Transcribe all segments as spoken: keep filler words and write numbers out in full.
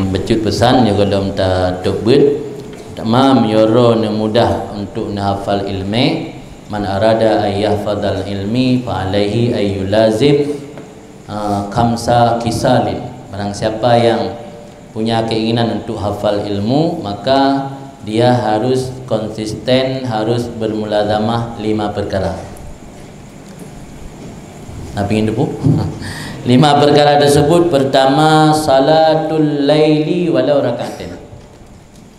Bacut peusan nyoe gohlom tatôb beuet. Tamam, yoro neuh mudah untuk neuhafal ilmé. Man arada an yahfazal ilmi fa alaihi an yulazim, ah, khamsa khisalin. Barang siapa yang punya keinginan untuk hafal ilmu, maka dia harus konsisten, harus bermulazamah lima perkara. Nah, pingin debu? Lima perkara tersebut, pertama, salatul laili walau rakaatain.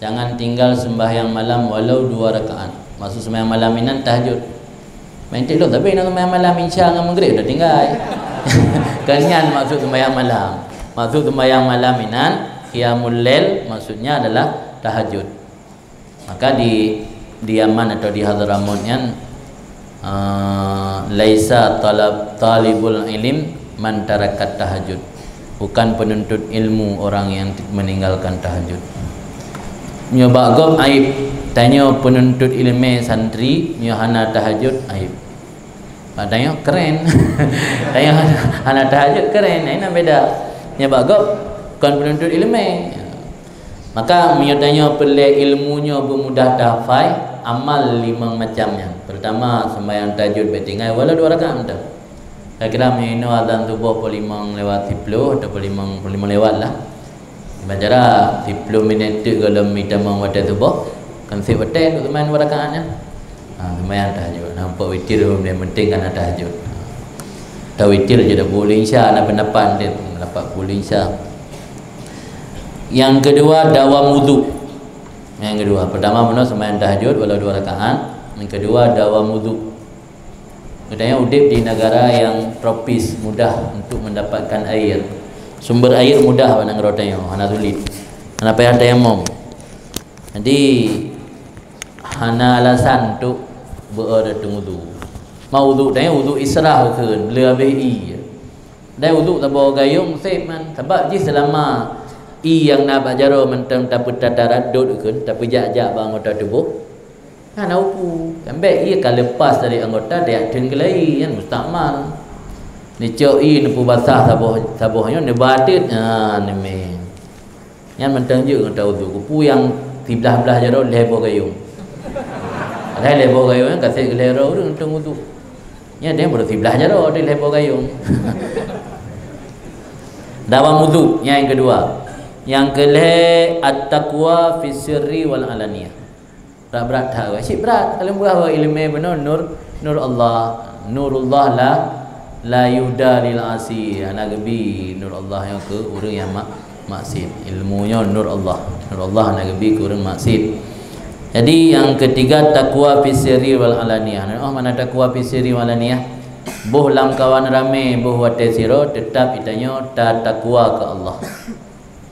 Jangan tinggal sembahyang malam walau dua rakaat. Maksud sembahyang malam inan tahajud. Main tidur tapi nak sembahyang malam isya dengan maghrib dah tinggal. Kan nyan maksud sembahyang malam. Maksud sembahyang malam inan qiyamul lail, maksudnya adalah tahajud. Maka di, di Yaman atau di Hadramaut nyan, ah, laisa talab, talibul ilim man tarakat tahajud. Bukan penuntut ilmu orang yang meninggalkan tahajud. Nyoe bak gob aib, tanyoe penuntut ilmu santri, nyoe hana tahajud, aib. Bak tanyoe keren. Tanyoe hana, hana tahajud, keren. Nah, ini beda. Nyoe bak gob kon penuntut ilmu. Maka meunyoe tanyoe peureulée ilmu nyoe beumudah tahafai, amal limong macam nyan. Pertama, sembahyang tahajud beutinggai walau dua rakaat mantong. Kira-kira meunyoe inoe azan suboh pukul limong lewat siploh atau pukul limong, pukul limong lewat lah. Bacara siploh minit teuk gohlom mita mong watée suboh, kan sép watée untuk sembahyang dua rakaat nyan. Ha, sembahyang tahajud. Nampak witir yang penting kan tahajud. Tahu witir je dah pukul insya, ada pendapat dia, pendapat pukul insya. Yang kedua, dawam wudu. Yang kedua, pertama benar sembahyang tahajud walau dua rakaat. Yang kedua, dawam wudu. Katanya udép di negara yang tropis, mudah untuk mendapatkan air. Sumber air mudah bak nanggroe tanyoe, hana sulit. Hana payah tayamum. Jadi hana alasan untuk beu-e datang wudu. Ma wudu tanyoe wudu israh kheun, le habéh ie. Dan wudu tabawa gayung sép man. Sabab jih selama ie nyang na bak jaroe mantong tapeutata radot kheun, tapeujak-jak bak anggota tuboh, hana upu. Sampai ie ka lepas dari anggota, tajak theun keulai, nyan mustakmal. Neucok ie neupeubasah saboh, saboh nyoe neuba ateuet, ha, neumé. Nyan mantong jeuet ngon tawudu. Kupu nyang siblah-blah jaroe lhèe boh gayung. Padahai lhèe boh gayung nyan ka sép keu lhèe droe ureueng mantong wudu. Nyan deh baru siblah jaroe di lhèe boh gayung. Dawam wudu, nyan nyang keudua. Nyang keulhèe, at-taqwa fis sirri wal alaniyah. Brat-brat that weh. Cit brat. Ka lheueh peugah bahwa ileumèe bunoe nur, nur Allah. Nurullah la, la yuhda lil asi. Hana geubi nur Allah nyoe keu ureueng nyang mak-, maksiet. Ilmu nyoe nur Allah. Nur Allah hana geubi keu ureueng maksiet. Jadi, nyang keutiga, taqwa fis sirri wal alaniyah. Nyan, oh, makna taqwa fis sirri wal alaniyah? Boh lamkawan ramè, boh watèe sidroe, teutap geutanyoe tatakwa keu Allah.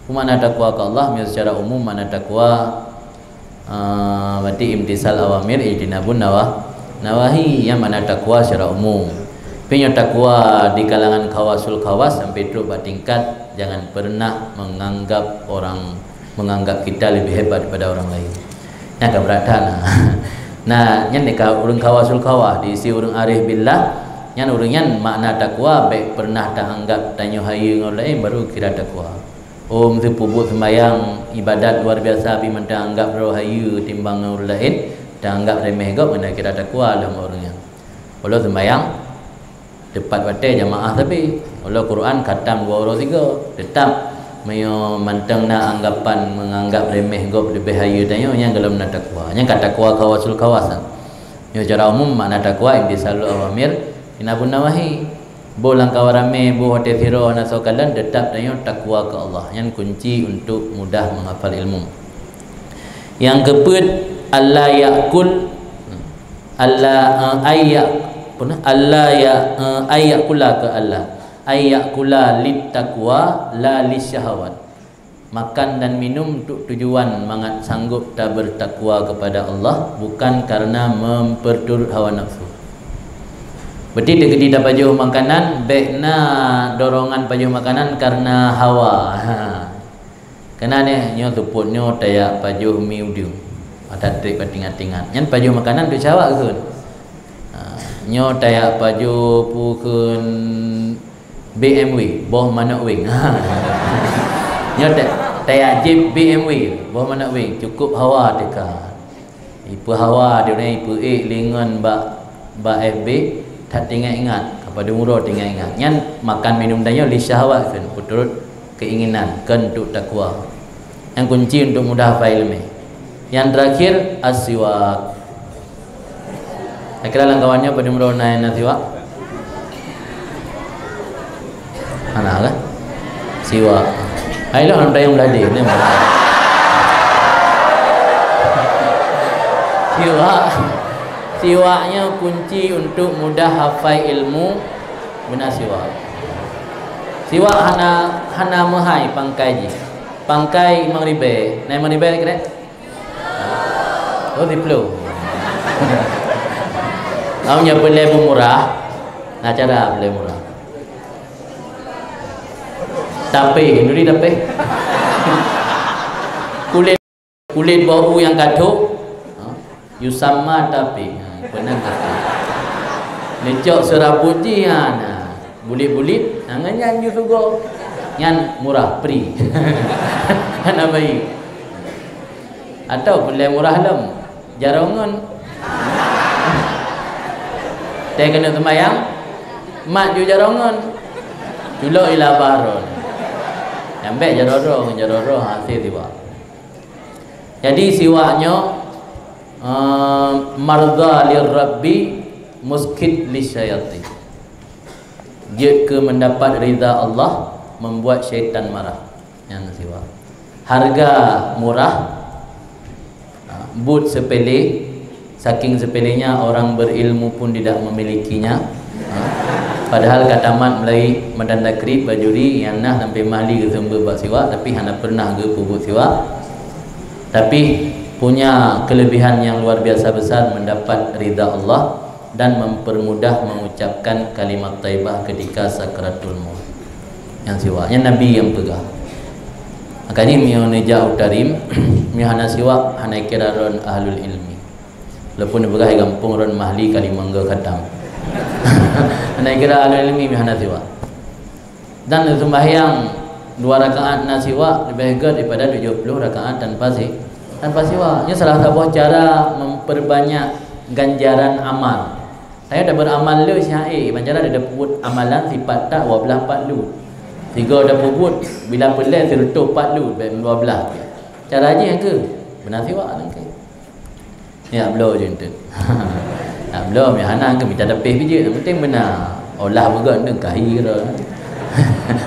Peue makna takwa keu Allah? Meunyoe secara umum makna takwa, ah, berarti imtisal awamir, ijtinabun nawa-, nawahi. Nyan makna takwa secara umum. Tapi nyoe takwa di kalangan khawasul khawas sampai trok bak tingkat jangan pernah menganggap orang, menganggap kita lebih hebat daripada orang lain. Nyan ka brat that na. Nah, nyan ka ureueng khawasul khawas, diisi ureueng arif billah. Nyan ureueng nyan makna takwa, bèk pernah taanggap tanyoe hayeue ngon ureueng laén, baru kira takwa. Oh, meuseu peubuet seumayang, ibadat luar biasa, tapi mantong anggap droe hayeue timbang ngon ureueng laén, taanggap remeh gob, hana kira takwa lom ureueng nyan. Walau seumayang teupat watèe jamaah, tapi walau Quran khatam dua uroe sigoe, teutap meunyoe mantong na anggapan menganggap remeh gob leubeh hayeue tanyoe, nyan gohlom na takwa. Nyan ka takwa khawasul khawas. Nyoe secara umum makna takwa imtisalul awamir, ijtinabun nawahi. Boh lam kawan ramè, boh watèe sidroe hana soe kalon, teutap tanyoe takwa keu Allah. Nyan kunci untuk mudah menghafal ilmu. Nyang keupeuet, alla yakul, alla, eh, ayya-, apa na? Alla ya-, eh, ayyakula keu Allah. Ayyakula lit taqwa la lis syahawat. Makan dan minum untuk tujuan mangat sanggup tabertakwa kepada Allah, bukan karena memperturut hawa nafsu. Berarti teukeudi tapajoh makanan, bèk na dorongan pajoh makanan karena hawa. Ha. Keunan nyoe seupôt nyoe tajak pajoh mi udeueng. Ata trép ka tingat-tingat. Nyan pajoh makanan untuk syahwat kheun. Ha, nyoe tajak pajoh peue kheun B M W, boh manok weng. Ha. Nyoe ta-, Tajak jieb B M W, boh manok weng, cukup hawa teuka. Ipeuhawa di ureueng, ipeuék lingon bak, bak F B, that teuingat-ingat, ka padum uroe teuingat-ingat. Nyan makan minum tanyoe li syahwat kheun, peuturot keinginan, kheun untuk takwa. Nyang kunci untuk mudah hafai ileumèe. Nyang terakhir, as-siwak. Kira-kira lam kawan nyoe padum droe na nyang na siwak? Hana kan? Siwak. Hai lah, orang yang beladé ni. Siwak. Siwak nyoe kunci untuk mudah hafai ilmu. Guna siwak. Siwak hana, hana meuhai pangkai jih. Pangkai limong ribèe. Na limong ribèe kira? Oh, siplôh. Kamu nyoe peureulèe murah. Nah, cara peureulèe murah. Tapéh, duri tapéh. Kulét, kulét boh u nyang ka thôk. Ha? Yusamma tapéh. Ha, peunan tapéh. Neucok seurabot jih, ha, nah. Bulit-bulit, ha, ngon nyan jus ugoe. Nyan murah, free. Hana bayeue. Atawa peureulèe murah lom, jaroe ngon. Teuh keuneuk seumayang, mat ju jaroe ngon. Culok i laba droe. Nyang bèk jaroe droe ngon jaroe droe, ha, hase siwak. Jadi siwak nyoe, eh, mardha lirabbi, muskit lisyayatin. Jeuet keu mendapat ridha Allah, membuat syaitan marah. Nyan siwak. Harga murah, ha, buet sepele, saking sepelenya orang berilmu pun tidak memilikinya. Ha, padahal ka tamat mulai meudan takrib, bajuri, nyang na sampai mahli geuseumeubeuet bak siwak, tapi hana pernah geupeubuet siwak. Tapi punya kelebihan yang luar biasa besar, mendapat ridha Allah dan mempermudah mengucapkan kalimat thaibah ketika sakratul maut. Nyang siwak, nyan Nabi nyang peugah. Makajih meunyoe neujak u Tarim, meunyoe hana siwak, hana kira droen ahlul ilmi. Walaupun neupeugah di gampông droen mahli ka limong goe khatam. Hana kira ahlul ilmi meunyoe hana siwak. Dan seumbahyang dua rakaat na siwak leubeh gèt daripada tujoh ploh rakaat tanpa si-, tanpa siwak. Nyoe salah saboh cara memperbanyak ganjaran amal. Tanyoe tabeuramal le siat, eh, ban cara tapeubuet amalan sipat that dua blaih pat lut. Sigoe tapeubuet bila peureulèe sireutôh pat lut, bèk dua blaih. Cara jih nyang keu beuna siwak nyang keu. Ya, bloe je enteuk. Ya, bloe, ya, hana keu mita tapéh pih jeuet. Yang penting beuna. Olah beugöt enteuk kahi kira.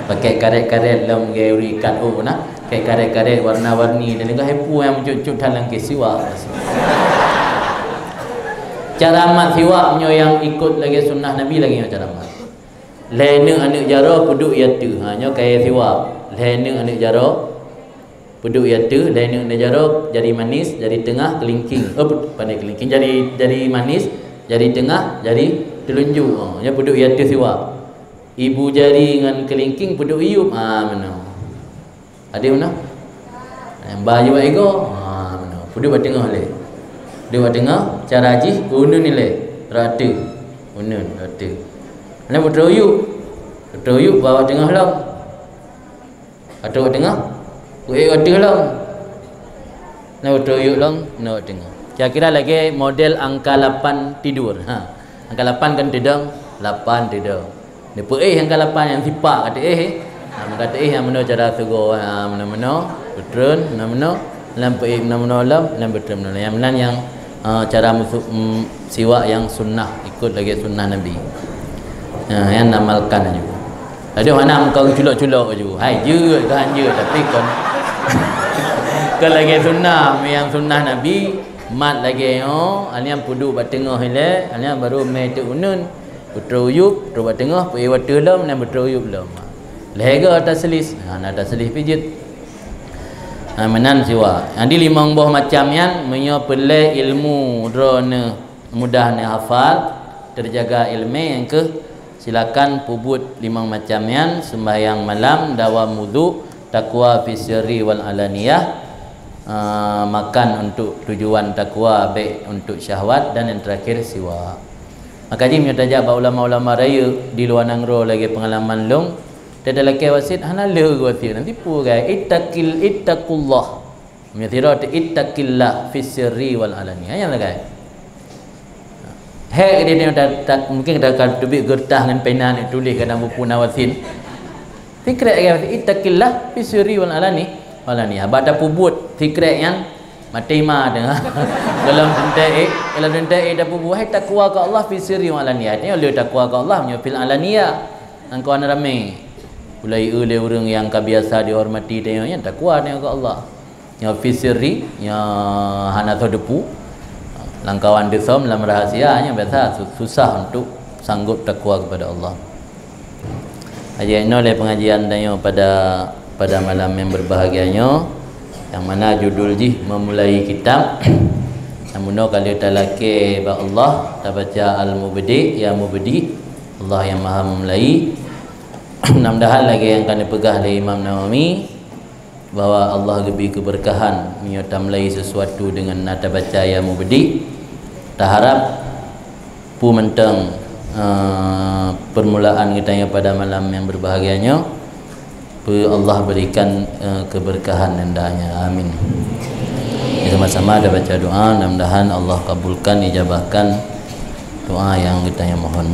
Pakai karet-karet lom gaya uri kat oh na. Pakai karet-karet warna-warni dan juga hepu yang cut-cut dalam ke siwak. Cara mat siwak meunyoe nyang ikut lagèe sunnah Nabi lagèe nyoe cara mat. Lhèe neuk aneuk jaroe peuduek i ateueh. Ha, nyoe kaya siwak. Lhèe neuk aneuk jaroe peuduek i ateueh, lhèe neuk aneuk jaroe, jari manis, jari teungoh, keulingking. Oh, peuduek, pandai keulingking. Jari, jari manis, jari teungoh, jari teulunjuk. Oh, nyoe peuduek i ateueh siwak. Ibu jari ngon keulingking peuduek i yup. Ha, meunoe. Adéh meunoe? Nyang ba jih bak igoe. Ha, meunoe. Peuduek bak teungoh lé. Peuduek bak teungoh, cara jih uneun ilèe. Rot ateueh. Uneun, rot ateueh. Lheuh peutrok yup. Peutrok yup bak teungoh lom. Peutrok teungoh. Peuék ateueh lom. Lheuh peutrok yup lom, na teungoh. Kira-kira lagèe model angka lapan tidur. Ha. Angka lapan kan teudong, lapan teudong. Neupeuéh nyang ka lapan nyang sipak ka teuéh, eh. Ha, meuka teuéh nyang meunoe cara sigoe, ha, meunoe-meunoe, peutreun, meunoe-meunoe, lam peuéh meunoe-meunoe lom, lam peutreun meunoe. Nyang meunan nyang, ha, cara meusu-, mm, siwak nyang sunnah, ikut lagèe sunnah Nabi. Ha, nyang amalkan laju. Adoh hana meuka geuculok-culok laju. Hai, jeuet keu han jeuet, tapi kon, kon lagèe sunnah, nyang sunnah Nabi, mat lagèe nyoe, alheuh nyan peuduek bak teungoh ilèe, alheuh nyan baru mè teuk uneun. Peutrok yup, trok bak teungoh, peuék ateueh lom, dan peutrok yup lom. Lhèe goe taslis, ha, na taslis pih jeuet. Ha, meunan siwak. Jadi limong boh macam nyan, meunyoe peureulèe ilmu droeneuh mudah neuhafal, teujaga ileumèe nyang keuh, silakan peubuet limong macam nyan, seumbahyang malam, dawam wudhu, takwa fi sirri wal alaniyah, ah, makan untuk tujuan takwa, bèk untuk syahwat, dan yang terakhir siwak. Maka jih meunyoe tajak bak ulama-ulama rayeuk di luwa nanggroe lagèe peungalaman lôn, Teutalakée wasiet hana lé geuwasiet, nanti peue gai? Ittaqil, ittaqullah. Meunyoe sidroe teu ittaqillah fis sirri wal alani. Hanya lagée. Hek dia tengok tak, tak, mungkin kita akan teubiet geureutas ngon pena ni tuléh kadang buku na wasiet. Sikrek gai, ittaqillah fis sirri wal alani. Wal alani. Haba tapeubuet sikrek nyan maté ma tengah. Dalam teuntée, dalam teuntée tapeubuet hai takwa keu Allah fis sirri wal alani. Artinya le takwa keu Allah meunyoe fil alaniya. Nangko ramé. Ulai lé ureuëng nyang ka biasa dihormati tanyoe nyan takwa tanyoe keu Allah. Nyoe fis sirri, nyoe hana soe teupeu. Lam kawan teusom, lam rahasia, nyoe biasa su-, susah untuk sanggup takwa kepada Allah. Aja inoe lé pengajian tanyoe pada, pada malam yang berbahagia nyoe, yang mana judul jih memulai kitab. Namun ka lheueh talakée bak Allah, tabaca Al-Mubdi, ya Mubdi, Allah yang Maha Memulai. Mudah-mudahan lagée nyang ka neupeugah lé Imam Nawawi, bahwa Allah geubri keubeurkahan meunyoe tamulai sesuatu deungon na tabaca ya Mubdi. Taharap peue mantong, eh, permulaan geutanyoe pada malam yang berbahagia nyoe, peue Allah berikan, eh, keberkahan hendaknya. Amin. Sama-sama ada baca doa, mudah-mudahan Allah kabulkan, ijabahkan doa yang geutanyoe mohon.